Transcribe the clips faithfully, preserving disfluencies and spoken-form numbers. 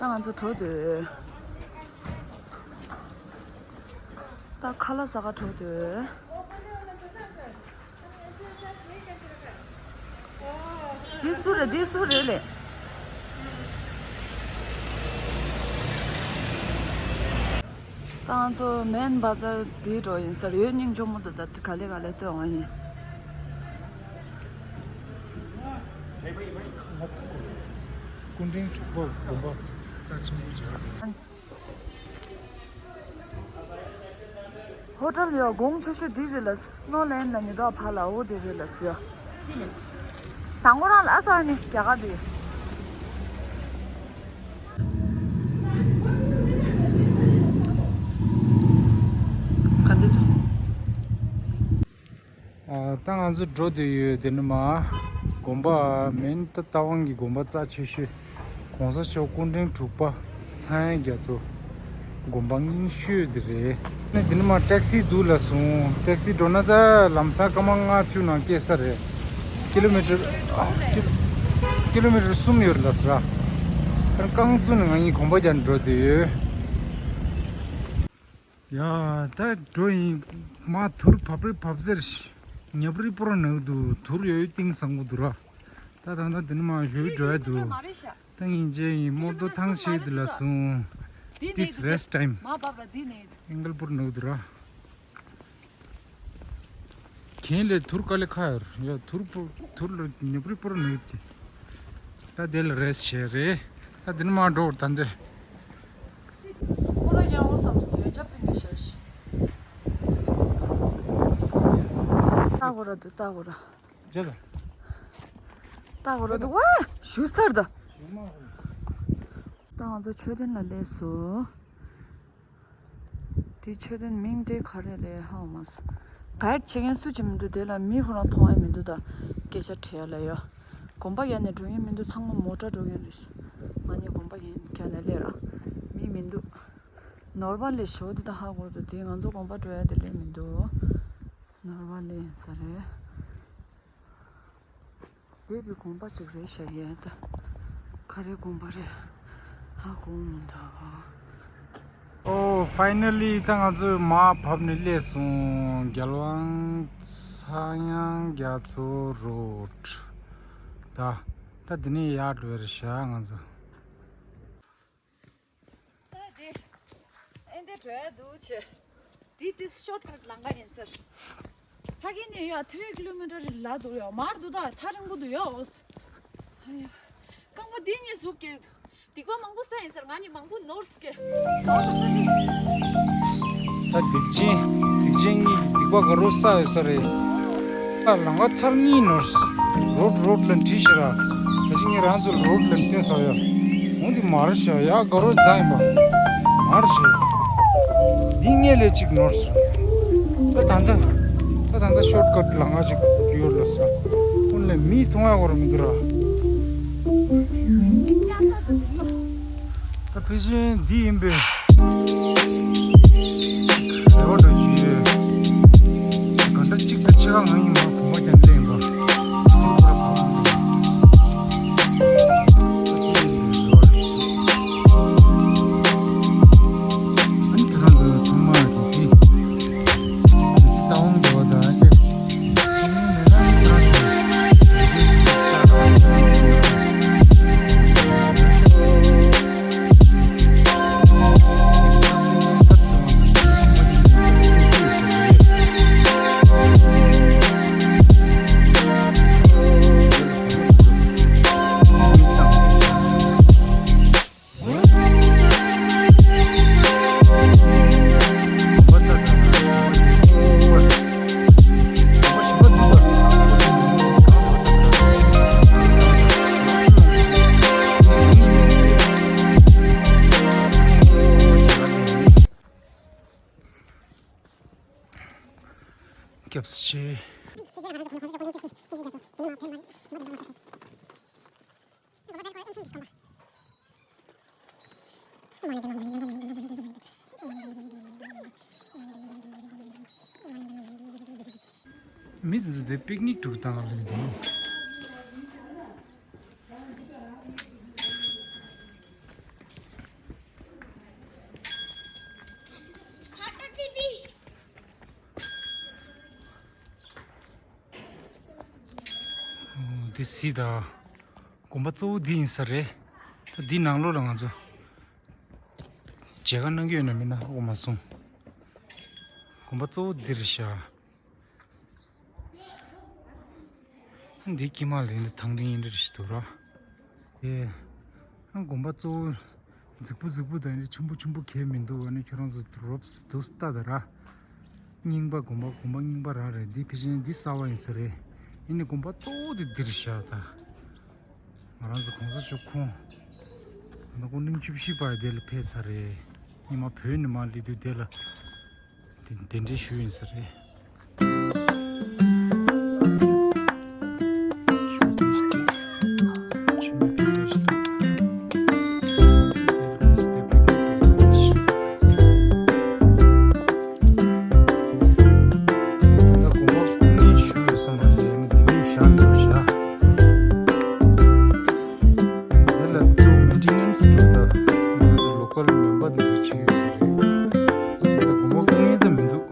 ད་ང་ཚོ་འགྲོ་འདོད། ད་ཁ་ལག་ཟ་ག་འགྲོ་འདོད། འདི་སུ་རེད། འདི་སུ་རེད་ལེ། ད་ང་ཚོ་མེན་བ་ཟར་འདི་འགྲོ་ཡིན་ཟེར། ཡོད་སྙིང་རྗེ་མོ་འདུག་ད་ག་ལེ་ག་ལེ་སྟོན་འོང་ཡིན། སྐུ་ཕྲེང་དྲུག་པ་དགོན་པ་རྩ་ཆེན་པོ་མཇལ་བ་རེད། ཧོ་ཊེལ་ཡོད། གོང་ཆེ་ཤོས་འདི་རེད་ལ། སི་ནོ་ལེན་ལ་མི་འདུག་ཕ་ལ། འོ་འདི་རེད་ལ་ཟེར། དང་པོ་རང་ལ་ཨ་ས་ནི་རྒྱ་གར་འདི། ག་འདི་འདུག་ཨ། ད་ང་ཚོ་འགྲོ་འདོད་ཡོད། དེ་ནི་མ་དགོན་པ་མིན་ད་རྟ་དབང་གི་དགོན་པ་རྩ་ཆེ་ཤོས་གོང་ས་མཆོག་སྐུ་ཕྲེང་དྲུག་པ་ཚངས་དབྱངས་རྒྱ་མཚོ་དགོན་པ་རྙིང་ཤོས་དེ་རེད། ནི་དེ་ནི་མ་ཊེག་སི་འདུག་ལ་སོང་། ཊེག་སི་འགྲོ་ན་ད་ལམ་སང་སྐར་མ་ལྔ་བཅུ་ནང་སྐྱེལ་ས་རེད། ཀི་ལོ་མི་ཊར་ཀི་ཀི་ལོ་མི་ཊར་གསུམ་ཡོད་ལ་ས། ད་རྐང་བཙུགས་ནས་ང་གཉིས་དགོན་པ་རྒྱག་འགྲོ་འདོད་ཡོད། ཡ། ད་འགྲོ་ཡིན། མ་དུར་བབས་རི་བབས་ཟེར་ཤི། ཉབ་རི་པོ་ར་ནག་འདུག་དུར་ཡོད་ཡོད་གཏིང་ཟང་པོ་འདུག་ར། ད་ད་ད་འདི་ནི་མ་ཞོ་ཡི་འགྲོ་ཡ་འདུག་ད་ཡིན་རྗེས་ཡིན་མོ་ཏོ་ཐང་ཤེས་འདི་ལ་སོང་། This rest time. ཨིང་གལ་པོར་ནག་འདུག་ར། གན་ལས་དུར་དཀའ་ལས་ཁག་ཡོད་ར། ཡ་དུར་པོ་དུར་ལ་ཉབ་རི་པོ་ར་ནག་གི། ད་དེ་ལ་རེས་བྱས་རེད། ད་དེ་ནི་མ་འགྲོ་བར་ད་འདིར། ཁོ་ར་ཡང་འོ་བསམ་སོས་ཇ་པིན་ནི་ཤར་ཤི། ལྟ་གོ་ར་འདུག་ལྟ་གོ་ར། ཇ་ཟ། ལྟ་གོ་ར་འདུག་ཝ། ཞུ་སར་ད། ཞུ་མ་ཧོ། ད་ང་ཚོ་མཆོད་རྟེན་ལ་སླེབས་སོང་། དེ་མཆོད་རྟེན་མིང་དེ་ག་རེ་ལས་ཧ་གོ་མ་སོང་། གའེ་ཌི་བྱེད་མཁན་སུ་གཅིག་མི་འདུག་དེ་ལ་མི་ཁོ་རང་མཐོང་ཡ་མི་འདུག་ད་སྐད་ཆ་དྲི་ཡ་ལ་ཡོད། དགོན་པ་ཡར་ནས་འགྲོ་མཁན་མི་འདུག་ཚང་མ་མོ་ཊ་འགྲོ་མཁན་རེད། ང་གཉིས་དགོན་པ་ཡན་གྱ་ནས་སླེབས་ར། མི་མི་འདུག་ནོར་བ་ལས་ཞོ་དེ་ད་ཧ་གོ་འདུག་དེ་ང་ཚོ་དགོན་པ་འགྲོ་ཡ་དེ་ལས་མི་འདུག་ནོར་བ་ལས་ཡིན་ས་རེད། དེ་བི་དགོན་པ་ཅིག་རེད་ཤག་ཡ་ད། ག་རེ་དགོན་པ་རེད། ཧ་གོ་མི་འདུག་ཨོ། ཕའི་ནལ་ལི་ད་ང་ཚོས་མར་བབས་ནས་སླེབས་སོང་། རྒྱལ་དབང་ཚངས་དབྱངས་རྒྱ་མཚོ་རོཌ། ད་ད་འདི་ནས་ཡར་འགྲོ་ཡ་རེད་ཤག་ང་ཚོ། ད་དེ་ཨེ་འདི་འགྲོ་ཡ་འདུག་ཆེ། འདི་དེ་ཤོཊ་ཀཊ་ལམ་ཁ་ཡིན་ཟེར། ཕ་གི་ནས་ཡ་ཐི་རི་ཀི་ལོ་མི་ཊར་ལ་འདུག་ཡ་མར་འདུག་ད་ཐག་རིང་པོ་འདུག་ཡ་ཨོ། ཨ་ཡ། རྐང་པ་འདི་གཉིས་ཟུག་སྐྱེལ་འདུག་སྡིག་པ་མང་པོ་བསགས་ཡིན་ཟེར། ང་གཉིས་མང་པོ་ནོར་སྐྱེལ་ལོག་ད་ས་ནི། ད་སྡིག་ཅན་སྡིག་ཅན་གཉིས་ཀྱིས་སྡིག་པ་ག་རེ་བསགས་ཡོད་ས་རེད། ད་ལམ་ཁ་ཚར་གཉིས་ནོར། རོཌ་རོཌ་ལ་བྲིས་ཤག་ར། ད་ཅི་ངས་རང་ཚོ་ལ་རོཌ་ལ་བསྟན་ས་ཡ། འོང་འདི་མར་ཤག་ཡ་ག་རེ་རྫ་ཡིན་པ། མར་ཤག་འདི་སྔས་ལས་གཅིག་ནོར་སོང་། ད་ད་ལྟ་ད་ད་ལྟ་ཤོཊ་ཀཊ་ལམ་ཁ་ཅིག་ཡོད་ལ་ས། ཁོང་ལ་མི་མཐོང་ཡ་ག་རེ་མི་འདུག་ར། ད་ཕལ་ཆེར་འདི་ཡིན་པས། རེ་བ་འདྲ་ཞིག་ཡོད། ག་འདྲ་གཅིག་ད་ཕྱི་ཁ་ང་ཡིན་མ་གོམ་པ་ཀྱང་བསྟན་པ། ཨ་ནི་ཁྱེད་རང་ཚོ་ཚང་མ་དེ་སྲིད། སྐྱབས་ཆེ། མི་དེ་ཚོ་དེ་པིག་ནིག་འགྲོ་གི་བཏང་ག་ལེན་འདུག། གཟིགས་དང་། དགོན་པ་གཙོ་བོ་འདི་ཡིན་ས་རེད། ད་འདི་ནང་ལོགས་ལ་ང་ཚོ་མཇལ་ཁ་གནང་གི་ཡོད་ན་མིན་ན་ཨོ་མ་སོང་། དགོན་པ་གཙོ་བོ་འདི་རེད་ཤག་འདི་དཀྱིལ་མ་ལ་ཡིན་ན་ཐང་སྟེང་ཡིན་འདྲ་ཞིག་འདུག་ར། ཨེ། དགོན་པ་གཙོ་བོ་རྫིག་པོ་རྫིག་པོ་དང་ནི་ཆེན་པོ་ཆེན་པོ་གས་མི་འདུག་ཨ་ནི་ཁྱོད་རང་ཚོ་རོབ་སི་འདུག་ལྟ་ད་ར། རྙིང་པ་དགོན་པ་དགོན་པ་རྙིང་པ་རང་རེད། འདི་ཕལ་ཆེར་འདི་གསར་བ་ཡིན་ས་རེད། ཡིན་ནི་དགོན་པ་གཙོ་བོ་དེ་འདིར་བཞག་ད། ང་རང་ཚོ་གོང་ས་མཆོག་ཁོང་། ད་ལྟ་སྐུ་ཕྲེང་བཅུ་བཞི་པ་དེ་ལ་ཕེབས་ཚར་རེད། ཉི་མ་བོད་ནས་མར་སླེབས་དུས་དེ་ལ། དེ་གདན་འདྲེན་ཞུས་ཡིན་ས་རེད། དེ་ལ་གཙོ་བོ་མེན་ཊེ་ནན་སི་འགྲོ་ད། ང་ཚོ་ལོ་ཀལ་མེམ་བར་དེ་ཚོ་བྱེད་ཡོད་ས་རེད། ད་དགོན་པ་སྐུ་ངལ་ད་མི་འདུག་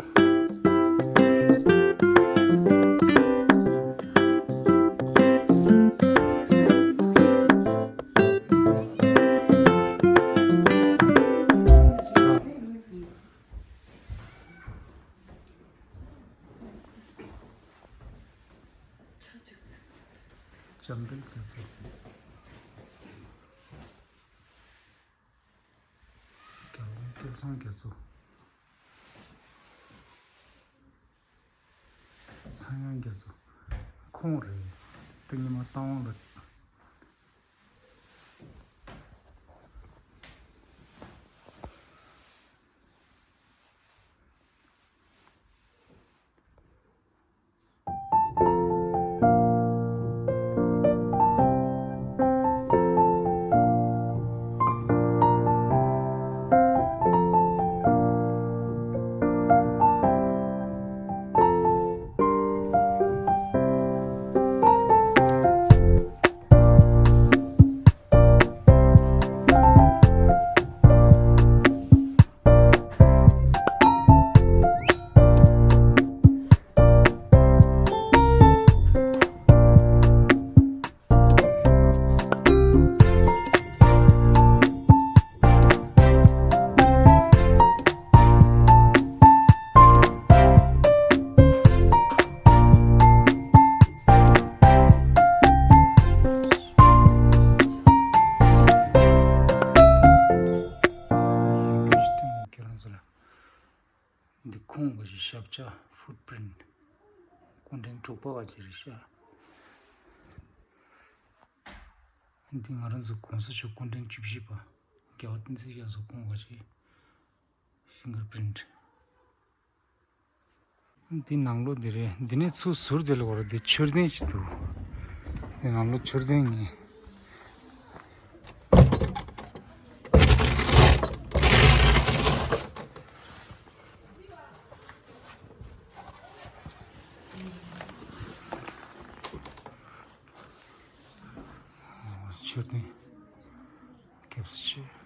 ལྕམ་དྲལ་རྒྱ་མཚོ། རྒྱལ་དབང་སྤྲུལ་བཟང་རྒྱ་མཚོ། ཚངས་དབྱངས་རྒྱ་མཚོ། ཁོང་རེད། ད་ཉི་མ་རྟ་དབང་ལ། འདི་ཁོང་གི་ཞབས་བཅགས་ཕུཊ་པི་རིན་ཊི། སྐུ་ཕྲེང་དྲུག་པ་བ་ཅིག་རེད་ཤག་འདི་ང་རང་ཚོ་གོང་ས་མཆོག་སྐུ་ཕྲེང་བཅུ་བཞི་པ་རྒྱལ་བ་བསྟན་འཛིན་རྒྱ་མཚོ་ཁོང་གི་ཕིང་གར་པི་རིན་ཊི། འདི་ནང་ལོགས་འདི་རེད། འདི་ནས་ཚུར་ཟུར་དེ་ལ་བར་དེ་མཆོད་རྟེན་ཞིག་འདུག་འདི་ནང་ལོགས་མཆོད་རྟེན་ནི། མཆོད་རྟེན་སྐྱབས་སུ་མཆི།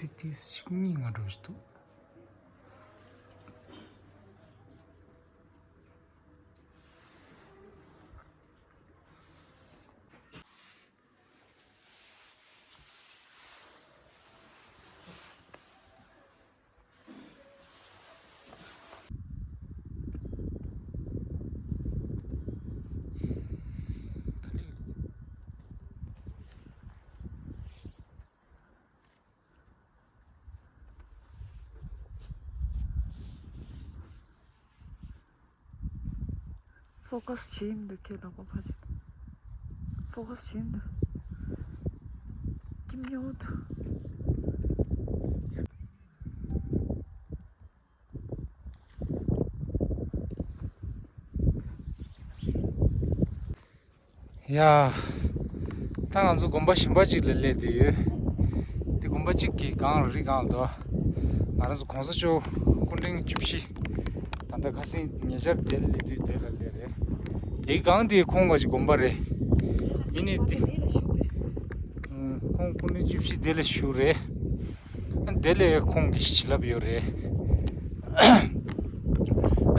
ཏི་ཏིས་གཅིག་གཉིས་ང་འགྲོ་བཞིན་འདུག་ཕོ་ཁས་བྱེད་མི་འདུག་ཁྱེད་ལག་པ་ཕར་ཕྱིན། ཕོ་ཁས་བྱེད་མི་འདུག་ཀྱིམ་ཉོ་འདུག་ཡ། ད་ང་ཚོ་དགོན་པ་གཞན་པ་ཅིག་ལ་སླེབས་བསྡད་ཡོད། དེ་དགོན་པ་གཅིག་གི་སྒང་ལ་རི་སྒང་ལ་འདུག་ང་རང་ཚོ་གོང་ས་མཆོག་སྐུ་ཕྲེང་བཅུ་བཞི། ད་ལྟ་ཁ་སང་ཉེ་ཆར་དེ་ལ་སླེབས་དུས་དེ་ལ་སླེབས་རེད། དེའི་སྒང་དེ་ཁོང་གི་དགོན་པ་རེད། ཡིན་ནའི་དེ། ཁོང་སྐུ་ཕྲེང་བཅུ་བཞི་དེ་ལ་བཞུགས་རེད། དེ་ལས་ཁོང་གི་བྱིན་རླབས་ཡོད་རེད།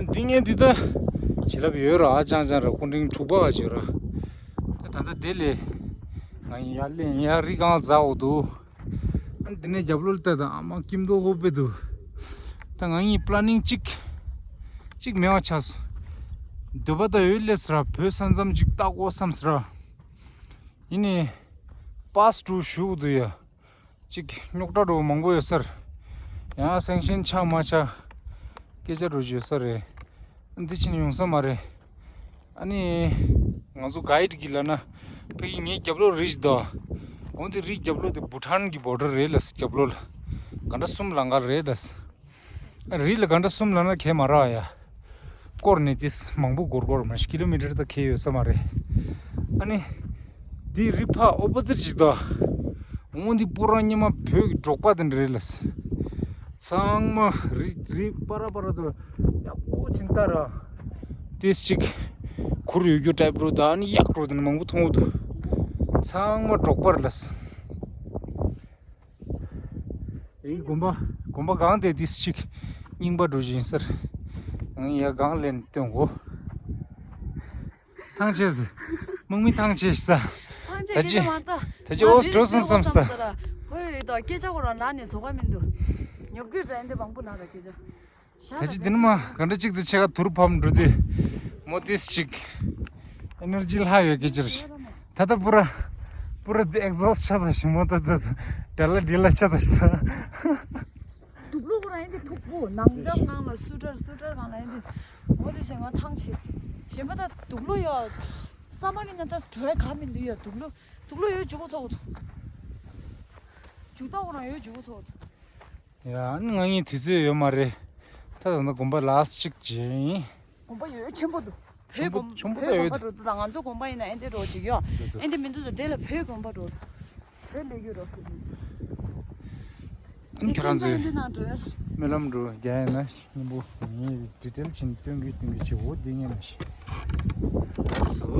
འདི་ངས་འདི་ལྟ་བྱིན་རླབས་ཡོད་ར། ཨ་ཅང་ཅང་ར་སྐུ་ཕྲེང་དྲུག་པ་ག་ཅིག་ཡོད་ར། ད་ད་ལྟ་དེ་ལས་ང་ཡར་ལེན་ཡར་རི་སྒང་འཛེགས་འོ་འདུག་འདི་ནས་རྒྱབ་ལོགས་ལྟ་དང་ཨ་མ་སྐྱིད་མདོག་ཁ་པོ་འདུག་ད་ང་གཉིས་པི་ལ་ནིང་གཅིག་གཅིག་མེད་པ་ཆགས་སོང་། འདོད་པ་ད་ཡོད་ལས་ཟེར་བོད་ས་མཚམས་གཅིག་ལྟ་དགོས་བསམ་ཟེར། ཡིན་ནའི་པ་སི་ཊི་ཞུ་འདུག་ཡ། ཅིག་རྙོག་དྲ་འདྲ་མང་པོ་ཡོད་ས་རེད། ཡང་སེང་ཤིང་ཆགས་མ་ཆགས་སྐད་ཆ་འདྲ་ཡོད་ས་རེད། འདི་ཕྱིན་ཡོང་ས་མ་རེད། ཨ་ནི་ང་ཚོ་གའིཌ་གིས་ལབ་ན་ཕ་གི་ངའི་རྒྱབ་ལོགས་རི་ཞིག་འདུག་འོ་འདི་རི་རྒྱབ་ལོགས་དེ་བྷུ་ཊཱན་གི་བོར་ཌར་རེད་ལབ། རྒྱབ་ལོགས་ལ་གྷན་ཊ་གསུམ་ལམ་ཁ་རེད་ལབ། རི་ལ་གྷན་ཊ་གསུམ་ལབ་ན་གས་མ་རག་ཡ། སྐོར་ནས་ཏིས་མང་པོ་འགོར་འགོར་མ་ཤི་ཀི་ལོ་མི་ཊར་ད་གས་ཡོད་ས་མ་རེད། ཨ་ནི། འདི་རི་ཕ་ཨོ་པོ་ཛིཊ་ཅིག་ད། འོ་འདི་པུ་ར་སྔོན་མ་བོད་ཀྱི་འབྲོག་པ་དེ་འདྲ་རེད་ལབ། ཚང་མ་རི་རི་པ་ར་པ་ར་དུ་ཡག་པོ་ཕྱིན་ད་ར། ཏིས་ཅིག་ཁུར་ཡོད་རྒྱུ་ཊའིབ་འདྲ་ད། ཨ་ནི་གཡག་འདྲ་དེ་འདྲ་མང་པོ་མཐོང་འདུག་ཚང་མ་འབྲོག་པ་རེད་ལབ། ཨེ་དགོན་པ་དགོན་པ་སྒང་དེ་ཏིས་ཅིག་རྙིང་པ་འདྲ་ཅིག་ཡིན་ས་རེད། ང་ཡ་སྒང་ལེན་སྟོན་གོ། ཐང་ཆད་ཟེར། དམག་མི་ཐང་ཆད་ས། ཐང་ཆད་ད་ཅི་སྐད་ཆ་མ་ད། ད་ཅི་ཨོ་ང་འགྲོ་སོང་བསམ་ས། ཁོས་ད་སྐད་ཆ་ཁོ་རང་ལ་ནས་བཟོ་ག་མི་འདུག་ཉོབ་རྒྱུ་རེད་འདི་མང་པོ་ལ་ར་སྐད་ཆ། ད་ཅི་དེ་ནི་མ་ག་འདྲ་གཅིག་ཏུ་ཆེ་ག་དུར་ཕམ་འགྲོ་དུས་མོ་ཏིས་ཅིག་ཨེ་ནར་ཇི་ལྷག་ཡོད་སྐད་ཆ་རེད། ད་ལྟ་པུ་ར་པུ་ར་དེ་ཨེག་ཟོ་སི་ཆགས་ས་ཞིག་མོ་ད་ད་ད་ལ་འདི་ལ་ཆགས་ས་ཞིག་ད། དུག་ལོག་རང་ཡིན་དེ་ཐུག་པོ་ནང་འཇམ་ངང་ལ་སུ་ཏྲར་སུ་ཏྲར་གང་ལ་ཡིན་དེ་མོ་དེ་བྱས་ང་ཐང་ཆད་ཟིན་གཞན་པ་ད་དུག་ལོག་ཡོད་ས་མ་རིག་ན་ད་གྲོད་ག་མི་འདུག་ཡ། དུག་ལོག་དུག་ལོག་ཡོད་འཇུག་གོ་ཚོགས་འདུག་འཇུག་ད་གོ་རང་ཡོད་འཇུག་གོ་ཚོགས་འདུག་ཡ་ཨ་ནི་ང་གཉིས་དུས་ཚོད་ཡོད་མ་རེད། ད་ད་ནི་དགོན་པ་ལ་སི་ཊི་གཅིག་བྱས་ཡིན། དགོན་པ་ཡོད་ཆེན་པོ་འདུག་བོད་ཆེན་པོ་དགོན་ཆེན་པོ་བོད་ད་དགོན་ཡོད་པ་འགྲོ་འདུག་ད་ང་ཚོ་དགོན་པ་ཡིན་ན་ཨེ་འདྲ་འགྲོ་ཅིག་ཡོད། འདུག་འདུག་ཨེ་འདྲ་མི་འདུག་ད་དེ་ལ་བོད་དགོན་པ་འགྲོ་འདུག་བོད་ལས་རྒྱུ་རོགས་ཟེར་འདུག་ཨ་ནི་ཁྱེད་རང་ཚོས་འདི་ནང་འགྲོ་ཡ། སྨོན་ལམ་འགྲོ་རྒྱ་ཡིན་ན་སྙིང་པོ་ངའི་ཌི་ཊེལ་ཕྱིན་སྟོན་གི་སྟོན་གི་བྱེད་འོ་འདི་ངས་མ་ཤེས། སོ།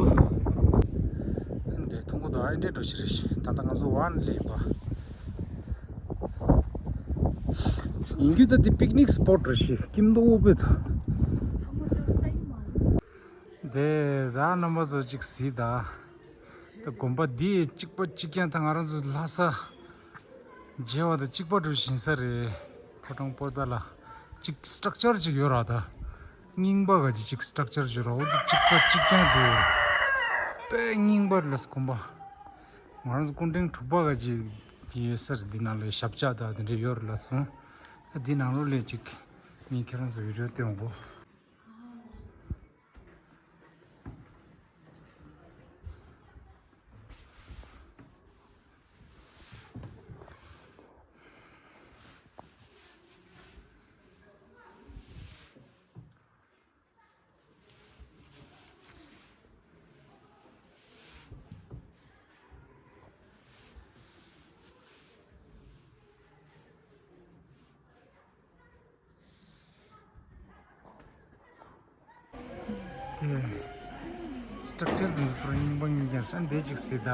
འདི་མཐོང་གི་འདུག་ཨེ་འདྲ་འགྲོ་ཅི་རེད། ད་ལྟ་ང་ཚོ་ཝན་ལས་པ། ཡིན་རྒྱུ་ད་འདི་པིག་ནིག་སི་པོཊ་རེད་ཤི་སྐྱིད་མདོག་དཔེ་ད། འདི་ད་རྣམ་པ་ཚོ་གཅིག་གཟིགས་ད། ད་དགོན་པ་འདི་གཅིག་པ་གཅིག་རྐྱང་ད་ང་རང་ཚོ་ལྷ་ས་མཇལ་བ་ད་གཅིག་པ་འགྲོ་བཞིན་ས་རེད། ཕོ་བྲང་པོ་ཏཱ་ལ་གཅིག་སི་ཊྲག་ཅར་གཅིག་ཡོད་ར་ད། རྙིང་པ་ག་ཅིག་གཅིག་སི་ཊྲག་ཅར་གཅིག་ཡོད་ར། འོ་ད་གཅིག་པ་གཅིག་རྐྱང་འདུག་དཔེ་རྙིང་པ་རེད་ལ་དགོན་པ། ང་རང་ཚོ་སྐུ་ཕྲེང་དྲུག་པ་ག་ཅིག་ཡོད་ས་རེད། འདི་ནང་ལ་ཞབས་བཅགས་དང་དེ་འདྲ་ཡོད་རེད་ལ་སོང་། ད་འདི་ནང་ལོགས་ལ་ཅིག་ངས་ཁྱེད་རང་ཚོ་བི་ཌི་ཡོ་སྟོན་དགོས། དེ་སི་ཊྲག་ཅར་དེ་ཚོ་པུ་ར་རྙིང་པ་རྙིང་རྐྱང་རེད། འདི་གཅིག་གཟིགས་ད།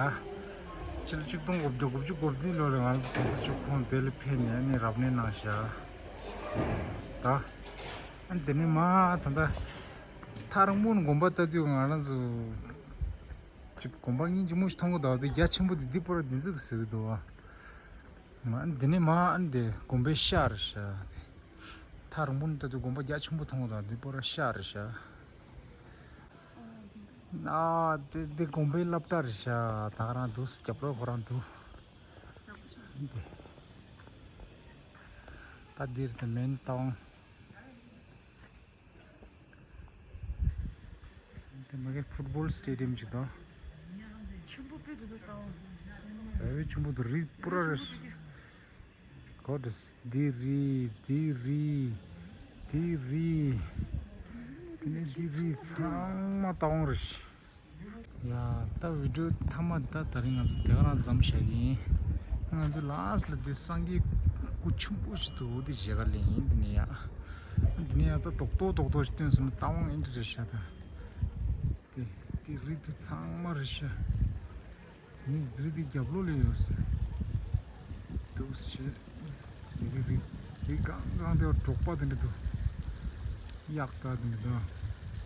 ཕྱི་ལོ་ཆིག་སྟོང་དགུ་བརྒྱ་དགུ་བཅུ་གོ་བདུན་ལོ་ལ་ང་ཚོ་གོང་ས་མཆོག་ཁོང་དེ་ལ་ཕེབས་ནས་ཨ་ནི་རབ་གནས་གནང་བཞག་ད། ཨ་ནི་དེ་ནས་མ་ད་ལྟ་ཐག་རིང་པོ་ནས་དགོན་པ་ལྟ་དུས་ང་རང་ཚོ་ཅིག་དགོན་པ་སྙིང་རྗེ་མོ་ཞིག་མཐོང་གི་འདུག་དེ་རྒྱ་ཆེན་པོ་དེ་འདི་པུ་ར་འདི་ཚོ་གི་ཟེར་གི་འདུག་ཨ་ནི་དེ་ནས་མ་ཨ་ནི་དེ་དགོན་པའི་ཤག་རེད་ཤག་དེ་ཐག་རིང་པོ་ནས་ལྟ་དུས་དགོན་པ་རྒྱ་ཆེན་པོ་མཐོང་གི་འདུག་འདི་པུ་ར་ཤག་རེད་ཤག་ཨ་དེ་དེ་དགོན་པའི་སློབ་གྲྭ་རེད་ཤག་ད་ག་རང་འདུག་རྒྱབ་ལོགས་ཁོ་རང་འདུག་འདི་ད་འདིར་དེ་མེན་ཏའུན། དེ་མ་གི་ཕུཊ་བོལ་སི་ཊེ་ཌི་ཡམ་ཅིག་དང་། ཆེན་པོ་དཔེ་འདུག་ད་ལྟ་བ། ཨེ་ཆེན་པོ་འདུག་རི་པུ་ར་རེད། གོ་དྲིས་འདི་རི་འདི་རི་འདི་རི། དེ་ནས་འདི་རི་ཚང་མ་ཏའུན་རེད། ཡ། ད་བི་ཌིའོ་མཐའ་མ་ད་དེ་རིང་ང་ཚོ་དེ་ག་རང་མཚམས་བཞག་གི་ཡིན། ང་ཚོ་ལ་སི་ཊི་ལ་དེ་སངས་རྒྱས་སྐུ་ཆེན་པོ་ཞིག་འདུག་དེ་མཇལ་ག་སླེབས་ཡིན། དེ་ནས་ཡ། དེ་ནས་ཡ་ད་རྡོག་རྡོག་རྡོག་རྡོག་ཞིག་བཏོན་སོང་ན་རྟ་དབང་ཨེ་འདྲ་རེད་ཤག་ད། དེ་དེ་རི་དེ་ཚང་མ་རེད་ཤག་དེ་ནས་རི་དེ་རྒྱབ་ལོགས་ལ་ཡོད་ཟེར། འདུག་སེ་བྱས། ཡི་གེ་རི་རི་གང་གང་དེ་འབྲོག་པ་དེ་འདྲ་འདུག་གཡག་དང་དེ་འདྲ་འདུག་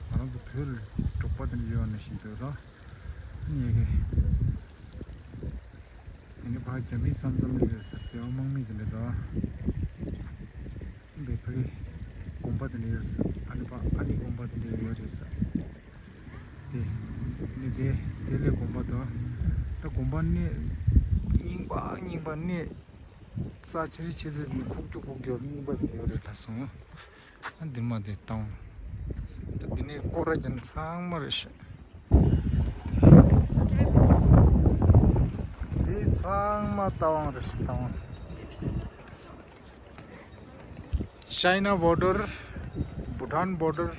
ང་རང་ཚོ་བོད་ལ་འབྲོག་པ་དེ་འདྲ་ཡོད་ནི་ཞིག་འདུག་ད། ཡི་གེ་དེ་ནས་ཕར་རྒྱ་མིའི་ས་མཚམས་ལ་ཡོད་ཟེར། དེ་བ་དམག་མི་དེ་འདྲ་འདུག་འདི་ཕ་གི་དགོན་པ་དེ་འདྲ་ཡོད་ས། ཨ་ནི་ཕ་ཨ་ནི་དགོན་པ་དེ་འདྲ་ཡོད་རེད་ས། དེ་ནི་དེ་དེ་ལས་དགོན་པ་དང་། ད་དགོན་པ་གནས་རྙིང་པ་རྙིང་པ་གནས་རྩ་ཆེ་རི་ཆེ་ཟེར་ནི་ཁུག་ཀྱོག་ཁུག་ཀྱོག་རྙིང་པ་དེ་འདྲ་ཡོད་རེད་ལ་སོང་། ཨ་འདིར་མ་དེ་བཏང་། ད་འདི་ནས་སྐོར་ར་བྱས་ན་ཚང་མ་རེད་ཤག་འདི་ཚང་མ་རྟ་དབང་རེད་ཤག་རྟ་དབང་། China border, Bhutan border.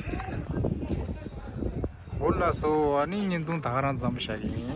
འོ་ལགས་སོ། ཨ་ནི་བརྙན་ཐུང་ད་ག་རང་མཚམས་བཞག་གི་ཡིན།